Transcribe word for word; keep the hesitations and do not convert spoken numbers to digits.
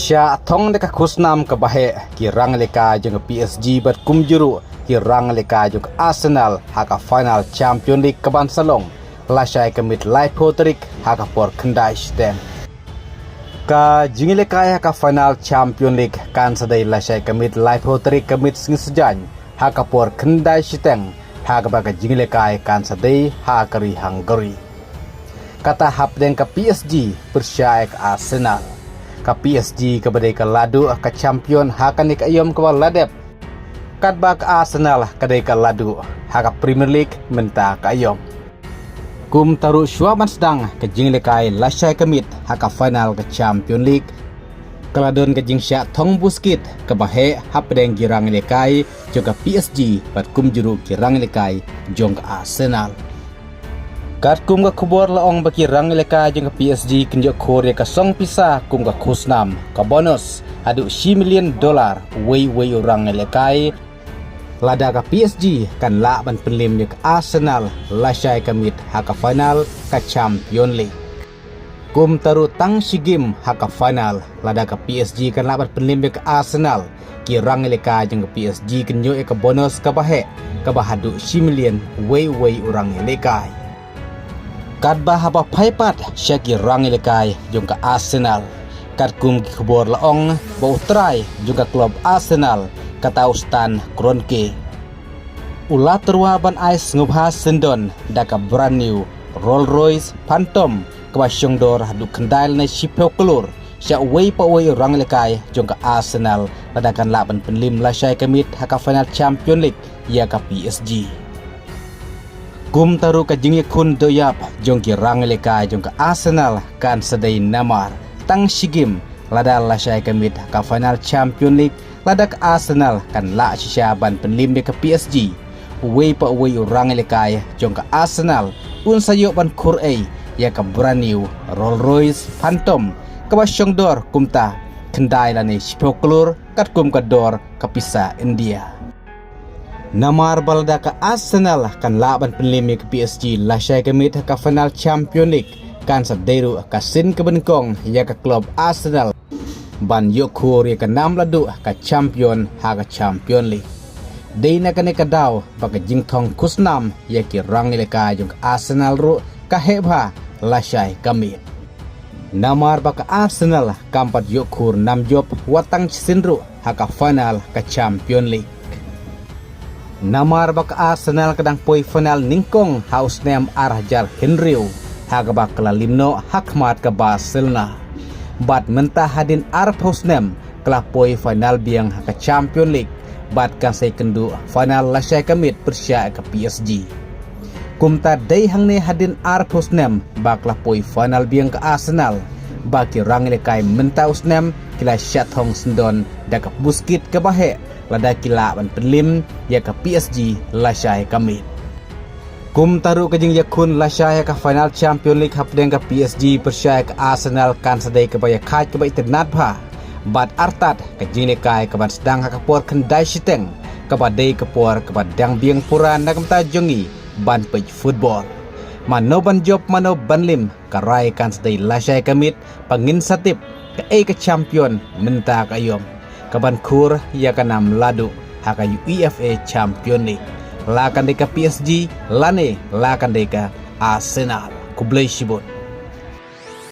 Shah thong da ka khusnam kaba heh ki rangïalehkai jong ka P S G bad kumjuh ruh ki rangïalehkai jong ka Arsenal ha ka final Champion League kaban sa long lashai ka miet laiphew tarik ha ka por khyndai shiteng. Ka jingïalehkai ha ka final Champion League kan sa dei lashai ka miet laiphew tarik ka miet sngi Saitjaiñ ha ka por khyndai shiteng, ha kaba ka jingïalehkai kan sa dei ha ka ri Hungary. Kata hapdeng ka P S G pyrshah ïa ka Arsenal. Ka P S G kaba dei ka laduh ka champion ha kane ka aïom kaba la dep, katba ka Arsenal ka dei ka laduh ha ka Premier League mynta ka aïom. Kumta ruh shuwa ban sdang ka jingïalehkai lashai ka miet ha ka final ka Champion League, ka la don ka jingshah thong Busquets kaba heh hapdeng ki rangïalehkai jong ka P S G bad kumjuh ruh ki rangïalehkai jong ka Arsenal. Katkum ka khubor la ong ba ki rangïalehkai jong ka P S G kin ïoh khur ïa ka song pisa kum ka khusnam, ka bonus haduh shi million dollar uwei uwei u rangïalehkai, lada ka P S G kan lah ban pynlem ïa ka Arsenal lashai ka miet ha ka final ka Champion League. Kumta ruh tang shi game ha ka final, lada ka P S G kan lah ban pynlem ïa ka Arsenal, ki rangïalehkai jong ka P S G kin ïoh ïa ka bonus kaba heh kaba haduh shi million uwei uwei u rangïalehkai. Katba haba phai pat sha ki rangïalehkai jong ka Arsenal, katkum ki khubor la ong ba u trai jong ka klub Arsenal, kata u Stan Kroenke, u la tyrwa ban ai sngewbha syndon da ka brand new Rolls Royce Phantom kaba shongdor haduh khyndai lane shiphew klur sha uwei pa uwei u rangïalehkai jong ka Arsenal, lada kan lah ban pynlem lashai ka miet ha ka final Champion League ïa ka P S G. Kumta ruh ka jingïakhun dohnud jong ki rangïalehkai jong ka Arsenal kan sa dei namar tang shi game, lada lashai ka miet ha ka final Champion League, lada ka Arsenal kan lah shisha ban pynlem ïa ka P S G, uwei pa uwei u rangïalehkai jong ka Arsenal un sa ïoh ban khur ei ïa ka brand new Rolls Royce Phantom kaba shongdor kumta khyndai lane shiphew klur katkum ka dor ka pisa India. Namar ba lada ka Arsenal kan lah ban pynlem ïa ka P S G lashai ka miet ha ka final Champion League, kan sa dei ruh ka sien kaba nyngkong ïa ka klub Arsenal ban ïoh khur ïa ka nam laduh ka champion ha ka Champion League. Dei na kane ka daw ba ka jingthong khusnam ïa ki rangïalehkai jong ka Arsenal ruh ka heh bha lashai ka miet. Namar ba ka Arsenal kam pat ïoh khur nam jop wat tang shisien ruh ha ka final ka Champion League. Namar ba ka Arsenal ka dang poi final nyngkong ha u snem ar hajar hynriew, ha kaba ka la liem noh ha khmat ka Barcelona. Bad mynta hadien arphew snem ka la poi final biang ha ka Champion League, bad kan sa ïakynduh final lashai ka miet pyrshah ïa ka P S G. Kumta dei hangne hadien arphew snem ba ka la poi final biang ka Arsenal, ba ki rangïalehkai mynta u snem ki la shah thong syndon da ka Busquets kaba heh, lada ki lah ban pynlem ïa ka P S G lashai ka miet. Kumta ruh ka jingïakhun lashai ha ka final Champion League hapdeng ka P S G pyrshah ïa ka Arsenal kan sa dei kaba ïakhaid kaba itynnad bha. Bad artat ka jingïalehkai kaban sdang ha ka por khyndai shiteng, kaba dei ka por kaba dang biang pura na ka bynta jong ngi ban peit football. Mano ban jop mano ban liem, ka rai kan sa dei lashai ka miet, ba ngin sa tip kaei ka champion mynta ka aïom, kaban khur ïa ka nam laduh ha ka UEFA Champion League. La kan dei ka P S G lane la kan dei ka Arsenal. Khublei shibun.